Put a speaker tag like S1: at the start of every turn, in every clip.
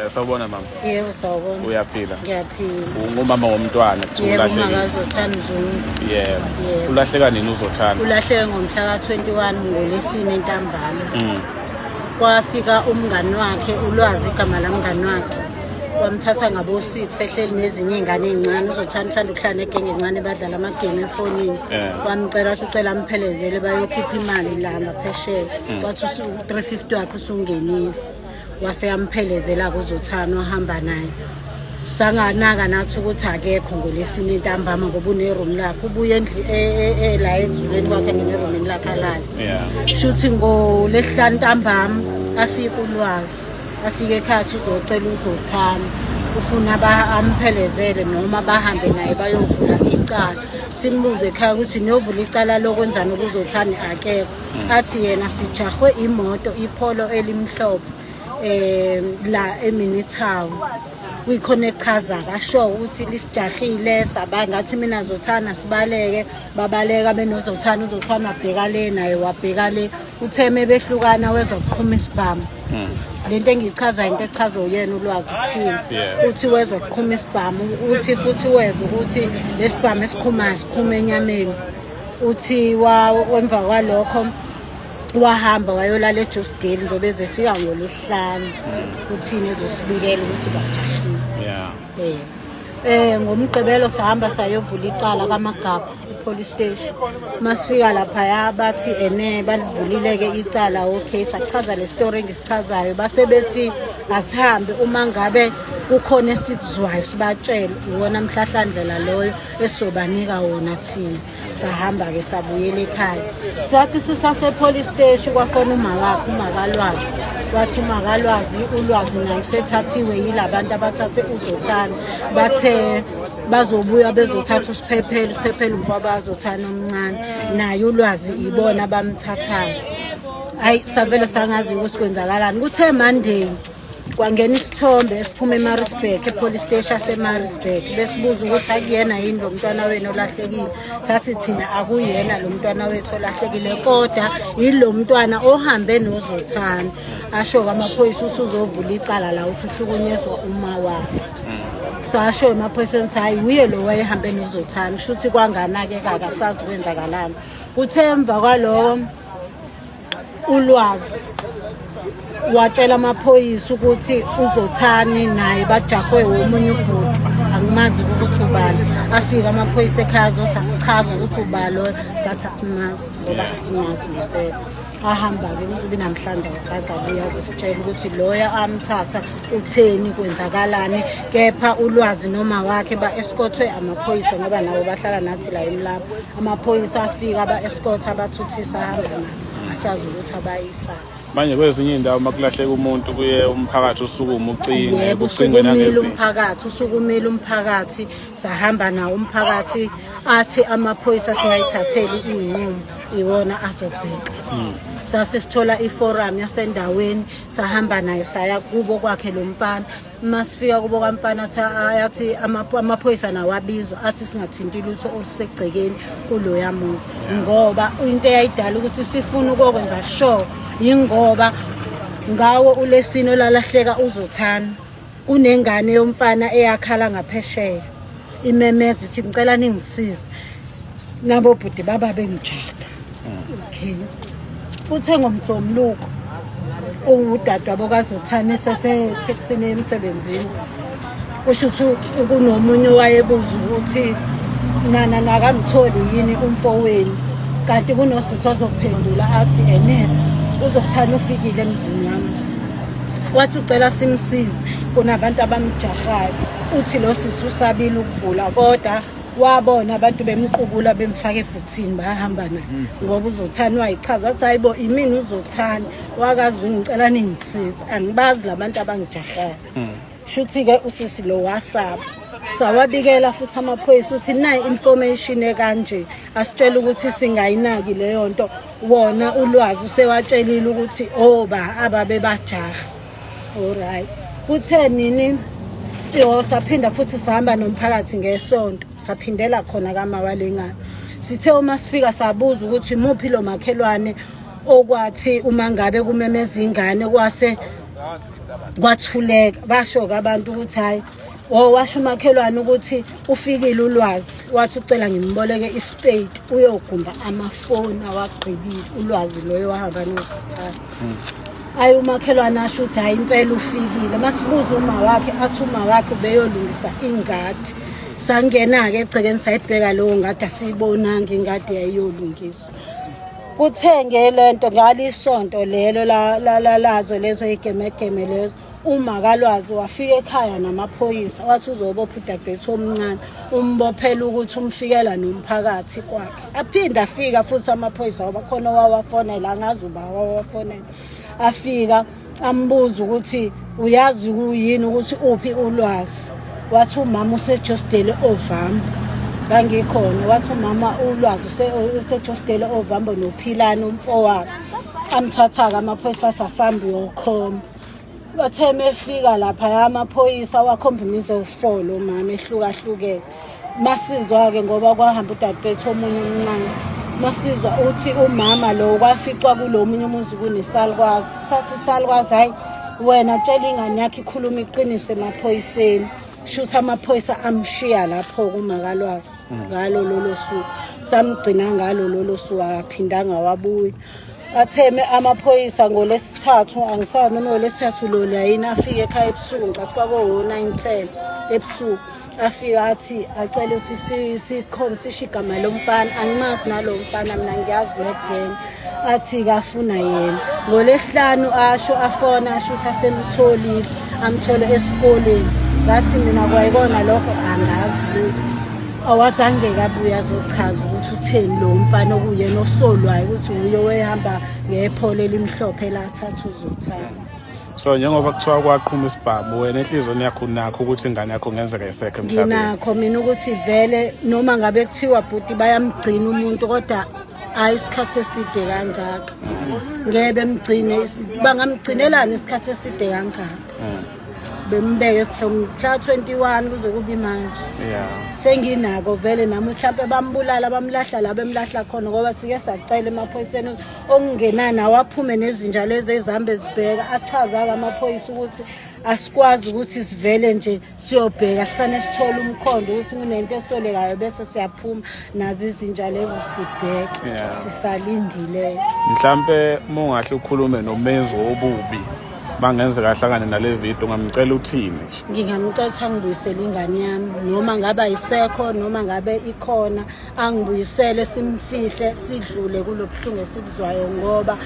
S1: Sawubona mama.
S2: Yebo sawubona.
S1: Uyaphila?
S2: Ngiyaphila.
S1: Ungumama womntwana kuthiwa
S2: Yebo
S1: ulahlekile.
S2: makazothanda Zungu.
S1: Yebo.
S2: Yebo.
S1: Ulahleka nini uzothanda?
S2: Ulahleke ngomhla ka-21 ngoLwesine ntambama. Kwafika umngani wakhe uLwazi igama lamngani wakhe. Wamthatha ngabo-6 ehleli nezinye iy'ngane ey'ncane uzothanda uthanda ukuhlala negenge encane badlala amagemu efonini.
S1: Yeah.
S2: Wamcela wathi ucela amphelezele bayokhipha imali la ngaphesheya. Wathi u-350 wakhe usungenile. Wase yamphelezela kuzothana wahamba naye. Sanganaka nathi ukuthi akekho ngolesine ntambama ngoba uneroom lakhe ubuye la ekuzuleni kwakhe ngenerumini lakhe alale. Shuthi ngolesihlanu ntambama afike uLwazi afike ekhaya uzocela uzothana ufuna amphelezele noma bahambe naye bayovula icala. Simbuze ekhaya ukuthi niyovula icala lokwenzani ukuzothani akekho. Athi yena sijahwe imoto iPolo elimhlophe la eMinitown kuyikhona echaza kasho ukuthi lisijahile saba ngathi mina zothana sibaleke babaleka benozothana uzothana wabheka le naye wabheka le utheme behlukana wezwa kuqhuma isibhamu. Lento engiyichaza into echaza uyena uLwazi kuthina. Uthi wezwa kuqhuma isibhamu uthi futhi wezwa ukuthi lesibhamu esiqhumayo siqhuma enyameni. Uthi emva kwalokho wahamba wayolala eJosdale njengoba ezefika ngolwesihlanu uthini ezosibikela ukuthi bajahile. Ngomgqibelo sahamba sayovula icala kaMagaba e-police station. Masifika laphaya bathi ene balivulile-ke icala, okay sachaza le story engisichazayo base bethi asihambe uma ngabe kukhona esikuzwayo sibatshele iwona mhlahlandlela loyo esizobanika wona thina. Sahamba-ke sabuyela ekhaya. Sathi sisase-police station kwafona uma wakhe umakalwazi wathi umakalwazi uLwazi naye usethathiwe yilabantu abathathe uzothana bathe bazobuya bezothatha usiphephelo usiphephelo umfo abazothana omncane naye uLwazi ibona abamthathayo. Hayi savele sangazi ukuthi kwenzakalani. Kuthe Monday kwangena isithombe esiphuma eMaritzburg epolice station yaseMaritzburg besibuza ukuthi akuyena yini lo mntwana wenu olahlekile. Sathi thina akuyena lo mntwana wethu olahlekile kodwa yilo mntwana ohambe nozothana. Asho-ke amaphoyisa ukuthi uzovula icala la uthi uhlukunyezwa uma wakhe. Sasho emaphoyiseni ukuthi hhayi uye lo wayehambe nozothana kusho ukuthi kwanganakeka akasazi kwenzakalani. Uthe emva kwaloko uLwazi watshela amaphoyisa ukuthi uzothani naye bajahwe omunye ubhuti angimazi ukuthi ubani. Afika amaphoyisa ekhaya azothi asichaze ukuthi ubani loyo sathi asimazi ngoba asimazi ngempela. Ahamba-ke kuzobe namhlanje akaze abuye azositshela ukuthi loyo amthatha utheni kwenzakalani kepha uLwazi noma wakhe ba-escortwe amaphoyisa ngoba nabo bahlala nathi la eMlapha. Amaphoyisa afika aba-escort abathuthisa ahamba nabo asazi ukuthi abayisaphi.
S1: Manje kwezinye iy'ndawo uma kulahleka umuntu kuye umphakathi usukume ucinge
S2: Yebo,
S1: kucingwe
S2: usukumile
S1: nangezinto.
S2: umphakathi usukumile umphakathi sahamba nawo umphakathi athi amaphoyisa singayithatheli iy'nqumo iwona azobheka. Sase sithola iforum yasendaweni sahamba nayo saya kubo kwakhe lo mfana. Masifika kubo kamfana athi amaphoyisa nawo abizwa athi singathinti lutho olusegcekeni kuloya muzi ngoba into eyayidala ukuthi sifune ukokwenza sure yingoba ngawo ulesine olalahleka uzothana kunengane yomfana eyakhala ngaphesheya imemeza ithi ngicela ningisize nabo bhuti baba bengijaha. Okay. Uthe ngomsombuluko udadewabo kaZothane esesethekisini emsebenzini kusho ukuthi kunomunye owayebuza ukuthi nana nakamtholi yini umfowenu kanti kunosisi ozophendula athi ene uzothana ufikile emzini wami wathi ucela simsize kunabantu abamjahayo. Uthi lo sisi usabile ukuvula kodwa wabona abantu bemqubula bemfaka ebhuthini bahamba naye ngoba uzothana wayichaza wathi hayi bo imina uzothana wakazi ngicela ningisize angibazi labantu abangijahayo. Shuthi-ke usisi lo wasaba sawabikela futhi amaphoyisa ukuthi nayi information ekanje asitshela ukuthi singayinaki leyo nto wona uLwazi usewatshelile ukuthi oba ababebajaha. Alright. Kuthe nini yo saphinda futhi sahamba nomphakathi ngesonto saphindela khona kaMawalengane. Sithe uma sifika sabuza ukuthi muphi lo makhelwane okwathi uma ngabe kumemeza ingane kwase Kwathuleka, basho-ke abantu ukuthi hhayi, oh, washo umakhelwane ukuthi ufikile uLwazi, wathi ucela ngimboleke isipeyiti uyogumba amafoni awagqibile. ULwazi loyo wahamba noZothani. Ayi, umakhelwane asho ukuthi hhayi, impela ufikile. Masibuza uma wakhe, athi uma wakhe ubeyolungisa ingadi. Sangena-ke egcekeni, sayibheka leyo ngadi, asiyibonanga ingadi yayiyolungiswa. Kuthe ngelento ngalisonto lelo lazo lezo igemegeme lezo, uma kaLwazi wafika ekhaya namaphoyisa, wathi uzobopha udadewethu omncane, umbophela ukuthi umfikela nomphakathi kwakhe. Aphinde afika futhi amaphoyisa, ngoba khona owawafonela, angazi uba wawafonela, afika ambuza ukuthi uyazi kuyini ukuthi uphi uLwazi. Wathi umama useJostele Ovambo, ngangikhona. Wathi umama uLwazi useJostele Ovambo noPhilani umfowabo. Amthatha-ke amaphoyisa, athi asambe uyokhomba. Bathe mefika lapha amaphoyisa, wakhomba imizi ewu-4 lo mama ehlukahlukene. Masizwa-ke ngoba kwahamba udadewethu omunye omncane, masizwa uthi umama lo kwaficwa kulo munye umuzi kunesalukwazi. Sathi isalukwazi, hhayi wena, tshela ingane yakho ikhuluma iqiniso emaphoyiseni. Shuthi amaphoyisa amshiya lapho kumakalwazi ngalo lolo suku, samgcina ngalo lolo suku, akaphindanga wabuya. Atheme amaphoyisa ngolesithathu, angisazi noma ngolesithathu lona yini, afike ekhaya ebusuku, ngicasi kwakuwo-9 10 ebusuku. Afika athi acela ukuthi sikhombe, sisho igama lomfana. Angimazi nalo mfana mina, ngiyazi negenge. Athi kafuna yena. Ngolesihlanu asho, afona, asho ukuthi asemtholile, amthole esikoleni. Ngathi mina kwayikona lokho, angazi lutho. Awazange kabuye azochaza ukuthi utheni lo mfana okuyena osolwayo ukuthi uye wehamba ngepholo elimhlophe lathatha uZothani.
S1: So njengoba kuthiwa kwaqhuma isibhamu, wena enhliziyweni yakho unakho ukuthi ingane yakho kungenzeka isekho emhlabeni?
S2: Nginakho mina ukuthi vele noma ngabe kuthiwa bhuti bayamgcina umuntu, kodwa hayi isikhathi eside kangaka. Ngeke bemgcine, bangamgcinelani isikhathi eside kangaka? Bembeke from mhla 21 kuze kube manje. Senginako vele nami, mhlawumbe bambulala, bamlahla la bemlahla khona, ngoba sike sacela emaphoyiseni ukuthi okungenani awaphume nezinja lezi ezihambe zibheka. Achaza-ke amaphoyisa ukuthi asikwazi ukuthi sivele nje siyobheka, sifanele sithole umkhondo ukuthi kunento esolekayo, bese siyaphuma nazo izinja lezo sibheke. Sisalindile.
S1: Mhlampe uma ungahle ukhulume nomenzi wobubi, bangenzeka ahlangane nale video, ungamcela uthini nje?
S2: Ngingamcela ukuthi angibuyisele ingane yami, noma ngabe ayisekho, noma ngabe ikhona, angibuyisele, simfihle, sidlule kulo buhlungu esikuzwayo, ngoba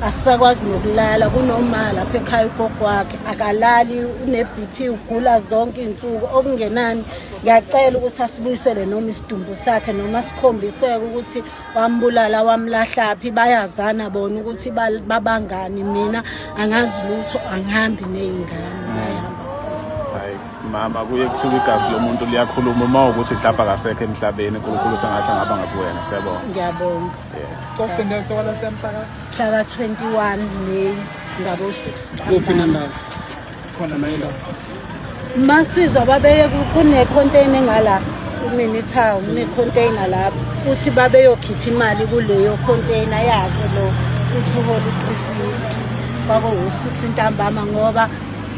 S2: asisakwazi nokulala. Kunoma lapha ekhaya ugogo wakhe akalali, une-BP, ugula zonke iy'nsuku. Okungenani ngiyacela ukuthi asibuyisele noma isidumbu sakhe, noma sikhombiseke ukuthi wambulala wamlahlaphi. Bayazana bona ukuthi babangani. Mina angazi lutho, angihambi ney'ngane, bayahamba.
S1: Hayi mama, kuye kuthiwa igazi lomuntu liyakhuluma. Uma ukuthi mhlawumbe akasekho emhlabeni, uNkulunkulu sengathi angaba ngakuwena. Siyabonga.
S2: Ngiyabonga.
S3: Cofendel sewalahla mhlaka
S2: Mhla ka-21 May ngabo-6.
S3: Kuphi nendawo? Khona naye la.
S2: Masizwa babeye kune-container engala kumini town, kune-container lapho, uthi babeyokhipha imali kuleyo container yakhe lo, uthi uhola u-350. Kwakuwu-6 ntambama, ngoba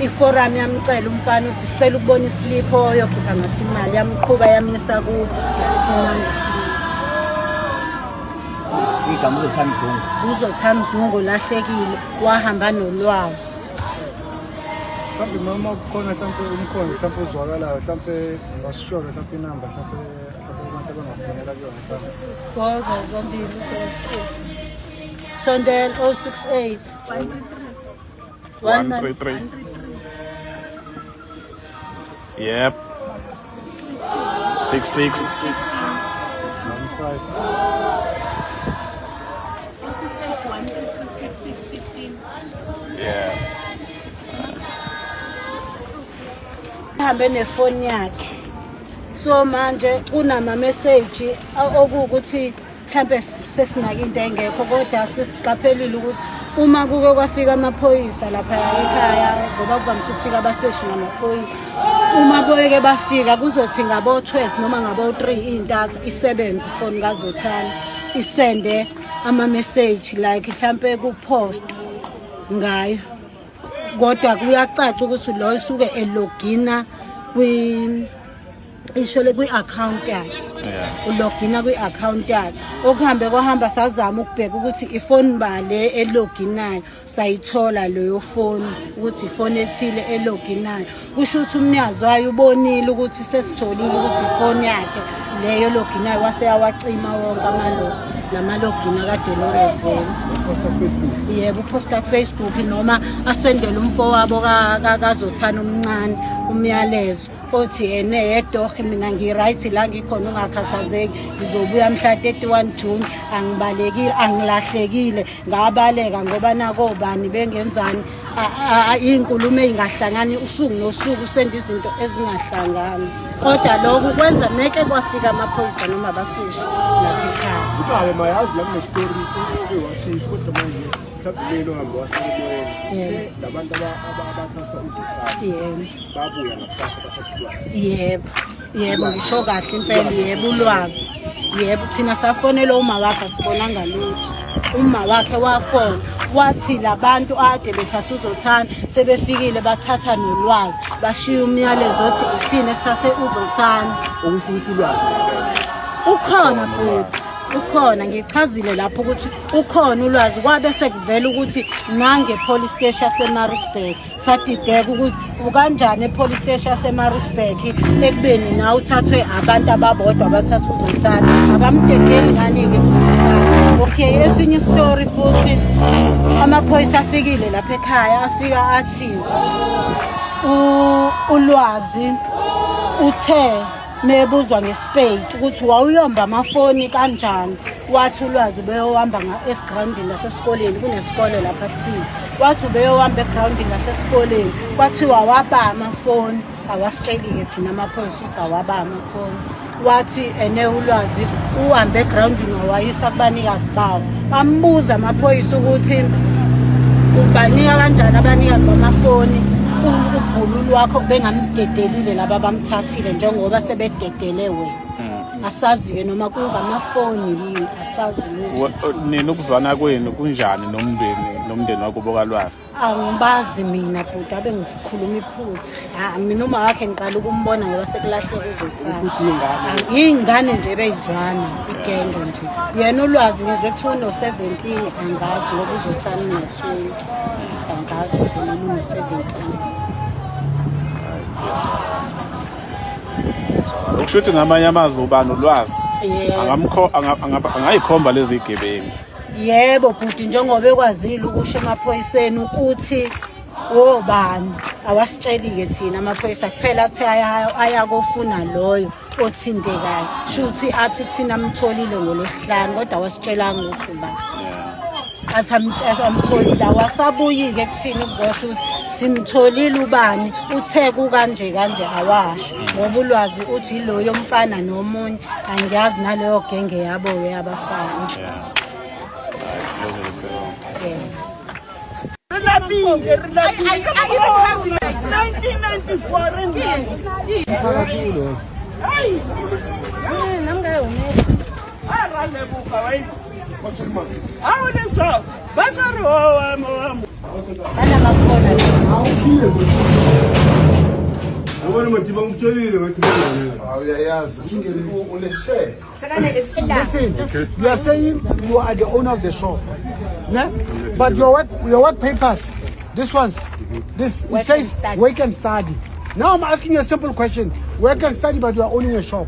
S2: iforum yamcela umfana ukuthi sicela ukubona islipho oyokhipha ngaso imali, yamqhuba yamyisa kubo, asiphumanga islipho.
S4: Igama uZothani Zungu.
S2: UZothani Zungu lahlekile, wahamba noLwazi.
S3: Mhlawumbe mama kukhona mhlawumbe umkhondo mhlawumbe uzwakalayo, mhlawumbe ngasishoke mhlawumbe inamba, mhlawumbe abantu abangafonela kuyona mhlawumbe.
S2: Goza Zandile, sondela 068
S1: 133. Yep. 66.
S3: 15.
S5: 068 133 66 15.
S1: Yeah.
S2: Hambe nefoni yakhe. So manje kunama-message okuwukuthi mhlampe sesinake into engekho, kodwa sesiqaphelile ukuthi uma kuke kwafika amaphoyisa lapha ekhaya, ngoba kuvamise ukufika abaseshi namaphoyisa, uma boyeke bafika kuzothi ngabo-12 noma ngabo-3 iy'ntatha, isebenze ifoni kaZothani, isende ama-message like mhlampe kupost ngayo. Kodwa kuyacaca ukuthi lo usuke elogina kwi isho le kwi-account yakhe, ulogina kwi-account yakhe. Okuhambe kwahamba, sazama ukubheka ukuthi ifoni bale eloginayo, sayithola leyo foni ukuthi ifoni ethile eloginayo. Kusho ukuthi umnikazi wayo ubonile ukuthi sesitholile ukuthi ifoni yakhe leyo loginayo, wase yawacima wonke lama-login akade lorevela. Yebo, uphosta ku-Facebook noma asendele umfowabo kaZothana omncane umyalezo othi ene yedohe, mina ngi-right la ngikhona, ungakhathazeki, ngizobuya mhla 31 June, angibalekile, angilahlekile, ngabaleka ngoba nakobani bengenzani. Iy'nkulumo ey'ngahlangani, usuku nosuku usenda izinto ezingahlangani. Kodwa lokhu kwenza meke kwafika amaphoyisa noma abasishi lapha ekhaya.
S4: Ubaba mayazi la kunestori ewasisho, kodwa manje mhlawumbe lelo hambo wasemoyeni.
S2: Yebo.
S4: Labantu abathatha uZothana babuya ngakusasa bathatha ulwazi.
S2: Yebo, ngisho kahle impela, yebo, ulwazi, yebo. Thina safonela uma wakhe, asibonanga lutho. Uma wakhe wafona wathi labantu ade bethatha uZothana sebefikile, bathatha nolwazi, bashiya umyalezo othi ithina esithathe uZothana.
S4: Okusho ukuthi ulwazi ngempela.
S2: Ukhona bhuti, ukhona. Ngichazile lapho ukuthi ukhona ulwazi. Kwabe sekuvela ukuthi nange-police station yaseMaritzburg, sadideka ukuthi ukanjani e-police station yaseMaritzburg ekubeni nawe uthathwe abantu ababodwa abathatha uZothana, abamdedeli ngani-ke uZothana? Okay, esinye isitori futhi, amaphoyisa afikile lapha ekhaya, afika athi ulwazi uthe mebuzwa ngesipeyiti ukuthi wawuyomba amafoni kanjani, wathi ulwazi ubeyowamba esigrawundini lasesikoleni, kunesikole lapha kuthini, wathi ubeyowamba egrawundini lasesikoleni, kwathiwa waba amafoni. Awasitsheli-ke thina amaphoyisa ukuthi awaba amafoni. Wathi ene ulwazi uhambe egrawundini wawayisa kubanikazi bawo. Bambuza amaphoyisa ukuthi ubanika kanjani abanikazi bamafoni ubhululu wakho bengamdedelile laba abamthathile njengoba sebededele wena. Asazi-ke noma kungamafoni yini, asazi lutho.
S1: Nina ukuzwana kwenu kunjani nomndeni wakubo kalwazi?
S2: Angibazi mina bhuti, abe ngikhuluma iphutha. Ha, mina uma wakhe ngiqala ukumbona ngoba sekulahleka uZothana.
S4: Ukuthi iy'ngane.
S2: Iy'ngane nje beyizwana, igenge nje. Yena ulwazi ngizwe kuthiwa uno-17, angazi ngoba uZothana uno-20, angazi-ke noma uno-17.
S1: Okusho ukuthi ngamanye amazwi ubani ulwazi
S2: Yebo.
S1: Angayikhomba lezi gebengu.
S2: Yebo bhuti, njengoba ekwazile ukusho emaphoyiseni ukuthi wobani, awasitsheli-ke thina amaphoyisa kuphela, athi ayakofuna loyo othintekayo, shuthi athi kuthina amtholile ngoLwesihlanu, kodwa awasitshelanga ukuthi ubani. Athi amtholile, awasabuyi-ke kuthina ukuzosho ukuthi simtholile ubani, uthe kukanje kanje, awasho ngoba ulwazi uthi yiloyo mfana nomunye, angiyazi naleyo genge yabo-ke yabafana. Yeah.
S5: I even have the 1994
S3: Phakathi kulo.
S5: Hey!
S6: A ra leboga wa itse ga o le so ba tshware o wame wame.
S2: Banamakhona.
S4: Yabona Madiba, ngikutshelile ngathi bengane.
S3: Uyayazi une-share.
S7: Listen, you are saying you are the owner of the shop, ne? But your work papers, this one's, this it says work and study. Now I'm asking you a simple question: work and study, but you are owning a shop.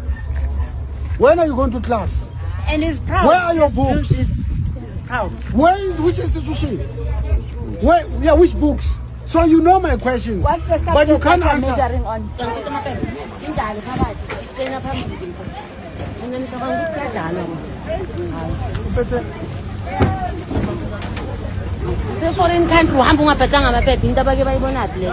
S7: When are you going to class?
S5: And he's proud.
S7: Where are your books?
S5: He's proud.
S7: Where is which institution? Where, yeah, which books? So you know my questions,
S5: What's the
S7: but you
S5: subject
S7: can't
S5: that you're
S7: answer.
S5: majoring on?
S2: Injalo phakathi, explain phambili. Mina ngicabanga ukuthi kuyadlalwa.
S8: Se-foreign country uhamba ungaphathanga amaphepha, into abake bayibonaphi le?